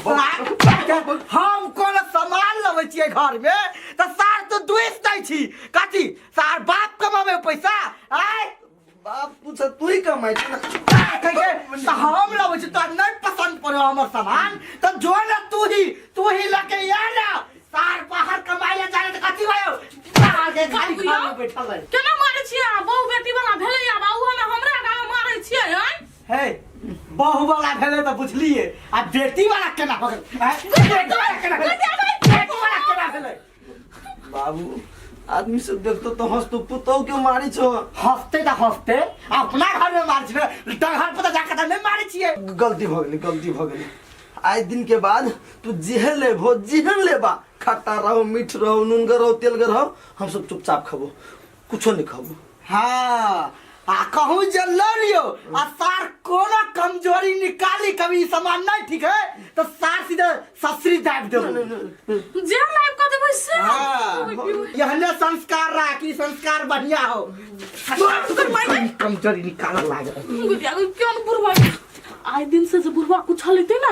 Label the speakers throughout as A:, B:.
A: हम कोनो सामान लबै छियै घर में तऽ सार तू दुइस दै छी कथी सार बाप कमाबे पैसा आय
B: बाप तू से तू ही कमाई छी ना।
A: कहिके तऽ हम लबै छी तोरा नहि पसंद पड़ो हमर सामान तऽ जो ना तू ही लके आ ना सार बाहर कमाइ ले जाए तऽ कथी भयो बाहर के खाली घर में बैठल रही
C: केना मारै छियै अहाँ? बहु बेटी वाला भेलै आब आ ओहो हमरा गाँव मारै छियै आँय
A: हे बहु वाला भेलै तऽ बुझलिए आ बेटी वाला केना भऽ गेलै आँय? बेटी वाला केना भेलै बेटी वाला केना भेलै
B: बाबू आदमी सब देखतो तो हंसतो पुतहु के मारी छो
A: हंसते तऽ हंसते अपना घर में मारै छियै डगर पर तऽ जाके तऽ नहि मारै छियै
B: गलती भऽ गेलै गलती भऽ गेलै आइ दिन के बाद तू जेहन लेबो जेहन लेबा खट्टा रहो मीठ रहो नूनगर रहो तेलगर रहो हम सब चुपचाप खबो कुछो नहीं खबो
A: हाँ आ कहूँ जे लऽ लियो आ सार कोनो कमजोरी निकाली कभी ई सामान नहीं ठीक है तो सार सीधे ससुरी दाबि देबो
C: जेल लाइव कऽ देबै से
A: हाँ यहने संस्कार राख ई संस्कार बढ़िया हो कमजोरी निकालऽ लागल
C: गुड़िया क्यों बुढ़वा आइ दिन से जे बुढ़वा कुछ लेते ना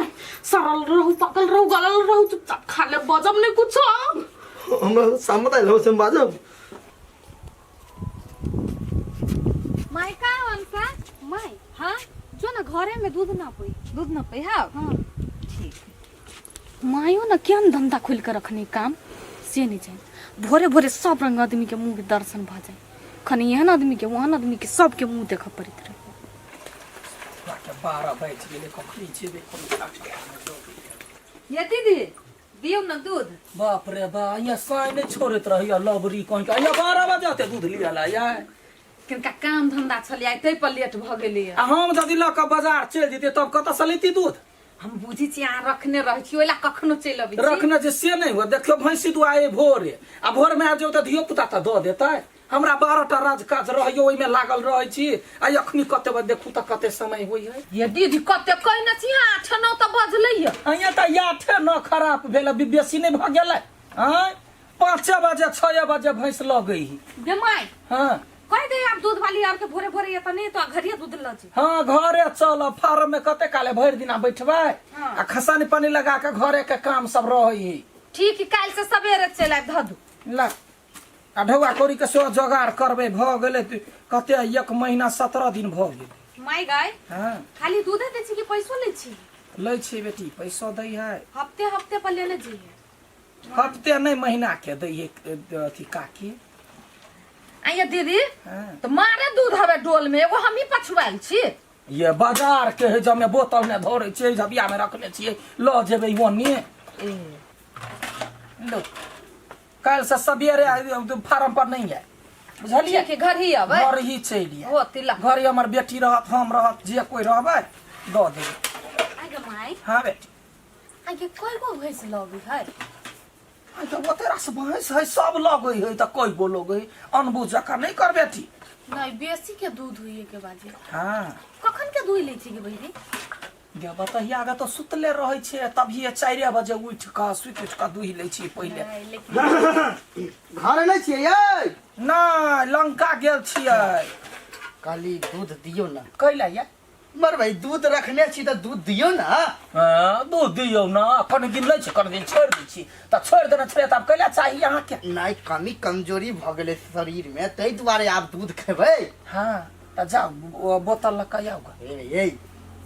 C: सड़ल रहू पकल रहू गलल रहू चुपचाप खा ले बजब नहीं कुछ
B: हमरा सामत आयल हो से हम बाजब
D: माय का अंसा
E: माय
D: हाँ
E: जो ना घरे में दूध ना पई
D: दूध न पई हाँ
E: हाँ
D: ठीक
E: मायो ना केहन धंधा खोल के रखने काम से नहीं जाए भोरे भोरे सब रंग आदमी के मुंह के दर्शन भ जाए खनी एहन आदमी के ओहन आदमी के सबके मुंह देख पड़ैत रहे
F: 12 बाजि गेलै कखनी जेबै कोनो
D: ये दीदी दियौ ने दूध
F: बाप रे बा यहाँ साँझ नहि छोड़ैत रहैया लबरी कहीं के यहाँ 12 बजे आते दूध लिअ ला या
D: किनका काम धंधा छलियै ताहि पर लेट भऽ गेलैया
F: आ हम यदि लऽ कऽ बाजार चलि जैतियै तब कतऽ से लैती दूध
D: हम बुझै छी अहाँ रखने रहै छी ओहि लए कखनो चलि अबै छी
F: रखने जे से नहि हुए देखियौ भैंसी दुआए भोरे आ भोरमे आबि जाउ तऽ धियो पुता तऽ दऽ देतै हमरा 12 टा राज काज रहैयो ओहिमे लागल रहै छी आ अखनी कते बजे देखू तऽ कते समय होइ है
D: ये दीदी कते कहने छी अहाँ 8 9 तऽ बजलै यऽ
F: अहाँ तऽ 8 9 खराब भेल अभी बेसी नहि भऽ गेलै आँय 5 बजे 6 बजे भैंस लगै ही
E: गे माय
F: हँ
E: कह दे आप दूध वाली आर के भोरे भोरे ये त नहीं तो घरिये दूध ल जी
F: हँ घरे चल फार्म में कते काले भरि दिना बैठबै
E: हाँ।
F: आ खसानी पानी लगा के घरे के काम सब रहै ही
D: ठीक काल्हि से सवेरे चलि आबि धऽ दू
F: ला आ ढौआ कौड़ी के सेहो जोगाड़ करबै भऽ गेलै कते 1 महीना 17 दिन भऽ गेल
E: माय गाय
F: हँ
E: खाली दूधे दै छी कि पैसो लै छी
F: लै छियै बेटी पैसो दै है
E: हफ्ते हफ्ते पर लेने जइहे
F: हफ्ते नहि महीना के दै है अथी काकी
D: आइए दीदी
F: हँ
D: तऽ मारे दूध हवे डोल में एगो हमही पछुआयल छी
F: ये बाजार के है जमे बोतल ने धरे छियै झबिया में रखने छियै लऽ जेबै ओन्ने लो काल्हि से सवेरे फार्म पर नहीं आए बुझलियै
D: ठीक है घर ही अबै
F: घर ही चलि आयब
D: हो तिला
F: घर ही हमर बेटी रहत हम रहत जे कोइ रहबै दऽ देबै
E: आगे माय
F: हाँ बेटी
E: आगे कय गो भैंस लगे है
F: आइ तऽ ओते रास भैंस है सब लगै है तऽ कय गो लगै है अनबुझ जकाँ नहि कर बेटी
E: नहीं बेसी के दूध हुई के बाजे
F: हाँ
E: कखन के दूध लै छी के बहिनी
F: गे बतहिया आगे तऽ सुतले रहै छै तभिए 4 बजे उठि कऽ सुति उठि कऽ दूहि लै छियै पहिले
E: नहीं, लेकिन
A: घरे नहि छियै यै
F: नहि लंका गेल छियै
A: कहली दूध दियौ ने
F: कैला ये
A: मर भाई दूध रखने छी तऽ दूध दियौ ने
F: हँ, दूध दियौ ने कनि दिन लै छी कनि दिन छोड़ि दै छी तऽ छोड़ि देने छलियै तऽ आब कैला चाही अहाँके
A: नहि कनि कमजोरी भऽ गेलै शरीरमे ताहि दुआरे आब दूध खेबै
F: हँ तऽ जाउ ओ बोतल लऽ कऽ आउ गऽ
A: ए यै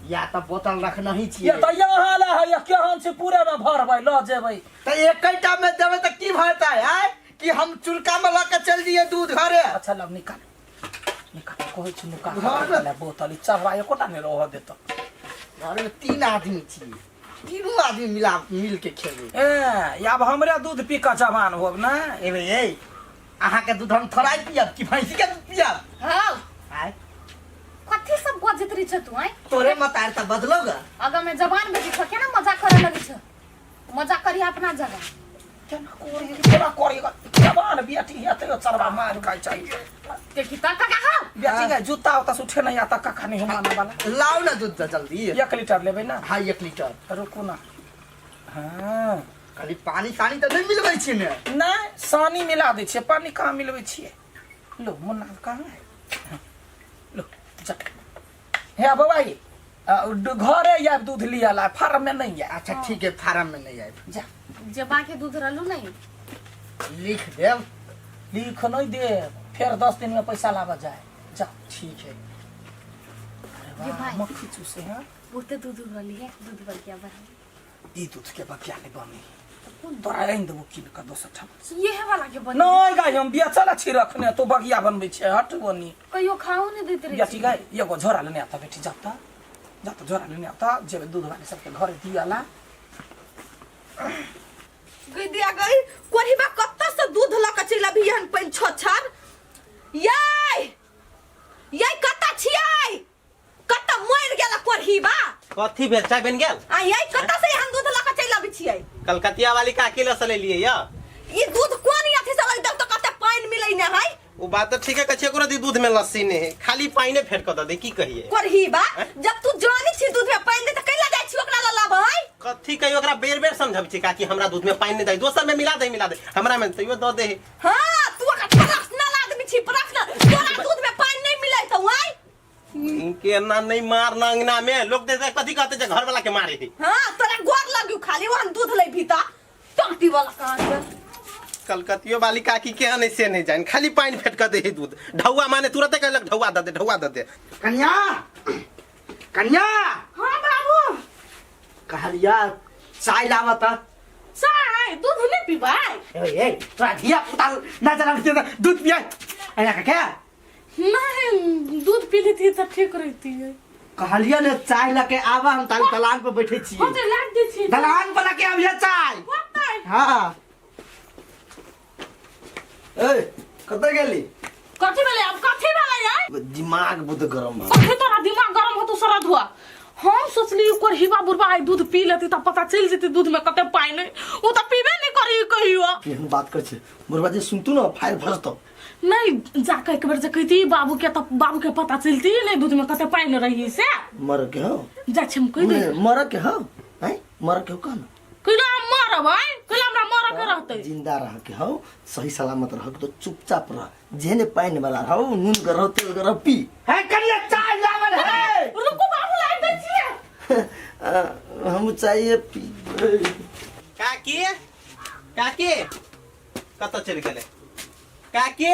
A: या तऽ बोतल रखने ही
F: ये
A: छियै
F: तऽ यहाँ लए है केहन छै पूरे मे भरबै लऽ जेबै
A: तऽ एकेटा मे देबै तऽ की भऽ आय कि हम चुलका मे लऽ कऽ चलि जइयै दूध घरे
F: अच्छा लग निकाल निकाल कहै छी नुका
A: घर मे-
F: ले बोतल ई चढ़वा एकोटा नहि रहऽ देत
A: घरे मे तीन आदमी छियै तीनू आदमी मिला मिल के खेबै
F: ए आब हमरे दूध पी कऽ जवान होब ने
A: एबै यै अहाँके दूध हम थोड़ा पियब कि भैंसी के दूध पियब
E: हाँ
A: आय
E: कथी सब बजैत रही छ तू आय
A: तोरे मतार तऽ बदलो ग
E: अगर मैं जवान बेटी छ केना मजाक करे लगे छ मजाक करी अपना जगह
F: केना करी केना करी जवान बेटी हेतै चरवा मार खाइ चाहिए
E: देखी त काका हो
F: बेटी के जूता उता से उठे नहीं आता काका नहीं माने वाला
A: लाओ ना दूध तऽ जल्दी
F: 1 लीटर लेबै ना
A: हाँ 1 लीटर
F: रुकू ना हाँ
A: खाली पानी सानी तऽ नहि मिलबै छी ने
F: नहि सानी मिला दै छियै पानी कहाँ मिलबै छियै लो मुन्ना कहाँ है हाँ, लो जा हे बौआ ये घरे आयब दूध लिअ ला फार्म में नहीं आयब।
A: अच्छा ठीक है फार्म में नहीं आए।
F: जा।
E: जे बाकी दूध रहलू नहीं।
A: लिख देब।
F: लिख नहीं दे, फिर 10 दिन में पैसा लाबऽ जाए, जा।
A: ठीक है।
F: अरे
E: ये
F: वाह,
E: भाई।
F: मक्खी चूसे हैं।
E: बहुते दूध रहली है, दूध बगिया बना।
F: ई दूध के बगिया नहीं बनी, तोरा आनि देबो कीन कऽ दोसर ठाम।
E: ये वाला के बनी।
F: नहीं गाय, हम बेचल छी रखने, तो बगिया बनबै छै, हट बनी।
E: कहियो खाओ नहीं देते रहे।
F: बेटी गाय, एगो झोरा लेने आता बेटी, जाता जाता झोरा लेने आता, जेबे दूध वाले सबके घरे दियाला।
G: गई दिया गई कोढ़ीबा कत्ता से दूध लऽ कऽ चलि अभी हन पानि छछर। याय याय कत्ता छियै, कत्ता मरि गेल कोढ़ीबा?
H: कथी भेल? चाय बन गेल?
G: आ याय कत्ता से एहन दूध लऽ कऽ चलि अबै छियै?
H: कलकतिया वाली काकी लऽ से लेलियै या।
G: ई दूध कोन अथी से लऽ देब तऽ कते पानि मिलै ने है।
H: वो बात तो ठीक है, कछे कोनो दी दूध में लस्सी नहीं है, खाली पानी फेंट के दे दे, की कहिए?
G: कोढ़ीबा
H: हैं?
G: जब तू जानी छी दूध में पानि दे तऽ कैला जाइ छी ओकरा लऽ लाबै?
H: कथी कहियो, ओकरा बेर बेर समझब छी काकी हमरा दूध में पानी नहीं दे, दोसर में मिला दे, मिला दे हमरा में तैयो the they.
G: हाँ तू ओकरा पर्सनल आदमी छी, पर्सनल, तोरा दूध में पानि नहीं मिलै तऽ आय
H: इनके ना नहीं मारना अंगना में लोग दे दे, कथी कहते जे घर वाला के मारे है।
G: हाँ तोरा गोर लगियो खाली वहन दूध लै भीता टाटी वाला कान के।
H: कलकतियो वाली काकी के नहीं से नहीं जान, खाली पानी फेंट के दे है दूध, ढौआ माने तुरंत कहलक ढौआ the they, ढौआ the they.
A: कन्या कन्या।
C: हाँ बाबू।
A: कहलिया चाय लावता।
C: चाय दूध नहीं पीबै?
A: ए ए तोरा धिया पुता ना चला दूध पिया ऐना का क्या?
C: नहीं दूध पी लेती तो ठीक रहती है।
A: कहलिया ने चाय लके आवा, हम ताली दलान पर बैठे छी।
C: हाँ तो लाग दे छी।
A: दलान पर लके आबिया चाय।
C: होतै।
A: हाँ।
B: ए कतऽ गेली?
C: कथी भेलै अब, कथी भेलै यार?
B: दिमाग बहुत गरम भऽ
C: कथी तोरा दिमाग गरम होतो सरद हुआ? हम सोचली ओकर हिबा बुढ़बा आइ दूध पी लेती तऽ पता चलि जेतै दूध में कते पानि है, ओ तऽ पीबे नहीं करी कहियो।
B: केहन बात कर छै बुढ़बा, जे सुनतू न फायर भरतौ।
C: नहीं जाके एक बेर जे कहती बाबू के तऽ बाबू के पता चलती नहीं दूध में कते पानि रही से।
B: मर के हो
C: जा छी हम कहि दे।
B: मर के हो हैं, मर के हो कहना।
C: कहिला हम मरब आइ, कहिला हमरा मरऽ के रहतै।
B: जिंदा रह के हो, सही सलामत रह के तो चुपचाप रह, जेहने पानि वाला रहो, नून के रहो, तेल के रहो, पी।
A: है कन्या चाय लावल है।
C: रुकू बाबू लाइट दै छियै।
B: हम चाहिए पी।
H: काकी काकी कतऽ चलि गेलै काकी?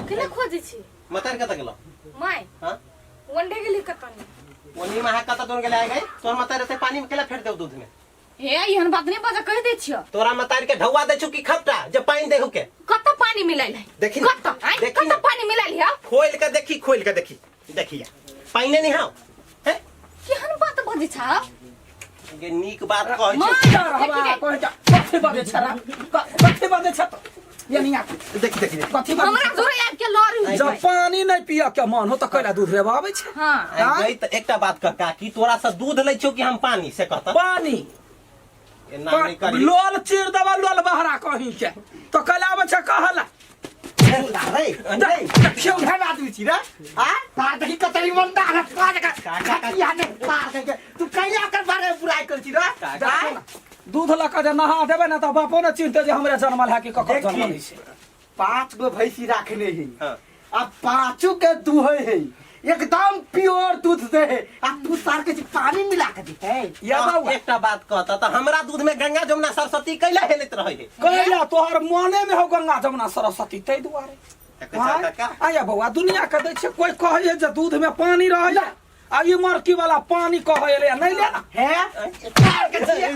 E: केना खोजै छी?
H: मतार कतऽ गेलो?
E: My.
H: हाँ?
E: वनडे गेली कतऽ नहीं।
H: ओनी में अहाँ कतऽ दोन गेलै आइ गई? तोहर मतार एते पानी में केला फेंट देऊ दूध में?
E: हे एहन बात नहीं बजा, कहि दै छियो।
H: तोरा मतार के ढौआ दै छु कि खपटा जे पानि देहु के?
E: कतऽ पानी मिलाइल है?
H: देखी न,
E: कतऽ आइ
H: देखी
E: कतऽ
H: न।
E: पानी मिलाइल है?
H: खोल के देखी, खोल के देखी, देखिया पानिए नहीं हाउ हैं?
E: केहन बात बजै छा?
H: गे नीक बात कहै
E: माय,
H: छी।
E: देखी गे।
F: कहै जा, कथी बजै छै रे? कथी बजै छै तो? यानी आ
H: देखी देखी देखी।
F: कथी बजै
E: हमरा
F: छै?
E: जोरे आबि के लड़ी।
F: जब पानी नहीं पिय के मन हो तऽ कैला दूध लेबऽ आबै छै?
E: हाँ।
H: आइ गई तऽ एकटा बात कह काकी, तोरा से दूध लै छौ कि हम पानी से कहता?
F: पानी।
H: एना नहि करी।
F: लोल चीर देबऽ, लोल बहरा कहीं के तो कैला आबै छै कहला?
A: रे रे
F: देखियौ।
A: केहन आदमी छी रे आ तार देखी कते ईमानदार है, तार के खटिया ने तार के तू कैला ओकर बारे में बुराई कर छी रे?
F: देखो ना, दूध लऽ कऽ जे नहा देबै ने तऽ बापो ने चिन्हतै जे हमरे जनमल है कि ककर
A: देखी।
F: जनमल है।
A: 5 गो भैंसी राखने है।
H: हाँ।
A: आ पांचों के दूहे है, एकदम प्योर दूध दे है, आ तू सार के पानी मिला के दे है।
F: या बौआ।
H: एकटा बात कहता तऽ हमरा दूध में गंगा जमुना सरस्वती कैला हेलैत रहै है?
F: कैला तोहर मने में हो गंगा जमुना सरस्वती ताहि दुआरे।
H: देखै छह काका?
F: आया बौआ, दुनिया के दै छै, कोई कहै जे दूध में पानी रहै आ ई मरकी वाला पानी कहै ले नहीं ले ना।
A: है तार के छियै,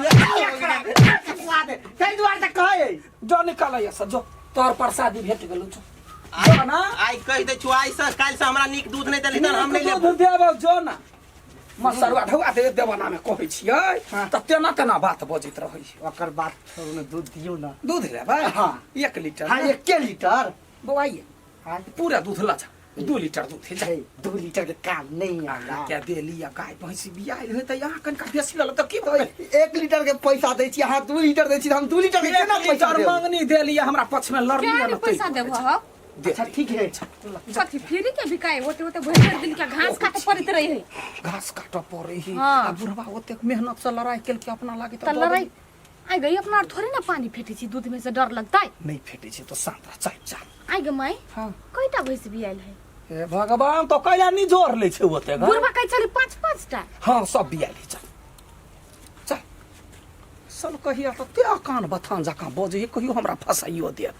A: ताहि दुआरे तऽ कहै।
F: जो निकालै से जो, तोहर प्रसादी भेट गेलौ, जो जो ना।
H: आइ कहि दै छु, आइ से काल्हि से हमरा नीक दूध नहि देलही तऽ हम नहि
F: नीक
H: लेब।
F: दूध देबौ, जो ना। मसरुआ ढौआ दे देवना में कहै छियै तऽ तेना तेना बात बजैत रहै छै।
A: ओकर बात छोड़ू ने, दूध दियौ ना।
F: दूध लेबै?
A: हाँ।
F: 1 लीटर?
A: हाँ, 1 लीटर।
F: बौआ ये
A: हाँ।
F: पूरा दूध ला जा, 2 लीटर दूध है जा।
A: हे, 2 लीटर के काम नहीं आला।
F: क्या देली आ गाय भैंसी बियाह है तऽ यहाँ कनिका बेसी लऽ तऽ की भऽ गेल?
A: 1 लीटर के पैसा दै छी अहाँ, 2 लीटर दै छी तऽ हम 2 लीटर के
F: एक
A: केना पैसा
F: लीटर
A: देब?
F: मंगनी देली हमरा पक्ष में लड़ली
E: क्या
F: ना
E: नहीं पैसा देबह हो?
F: दे।
A: अच्छा ठीक है।
E: कथी फ्री के बिकाय ओते ओते भरि भरि दिन के घास काटे पड़ैत रहे है।
F: घास काटऽ पड़ै है।
E: हाँ।
F: आ बुढ़वा ओतेक मेहनत से लड़ाई केलकै अपना लागे
E: तऽ लड़ाई आइ गई अपना आर थोड़े ना पानी फेटे छी दूध में से डर लगता है।
F: नहीं फेटे छै तो शांत रह, चाय चाय।
E: आइ गे माई।
F: हाँ।
E: कईटा भैंस बियाल है?
F: हे भगवान तो कैला नहीं जोर लै छै ओते ग
E: बुढ़बा कहै छलै पाँच पाँच टा
F: हाँ सब बिया ले चल चल सन कहिया तऽ ते कान बथान जकाँ बजै कहियो हमरा फसाइयो देत।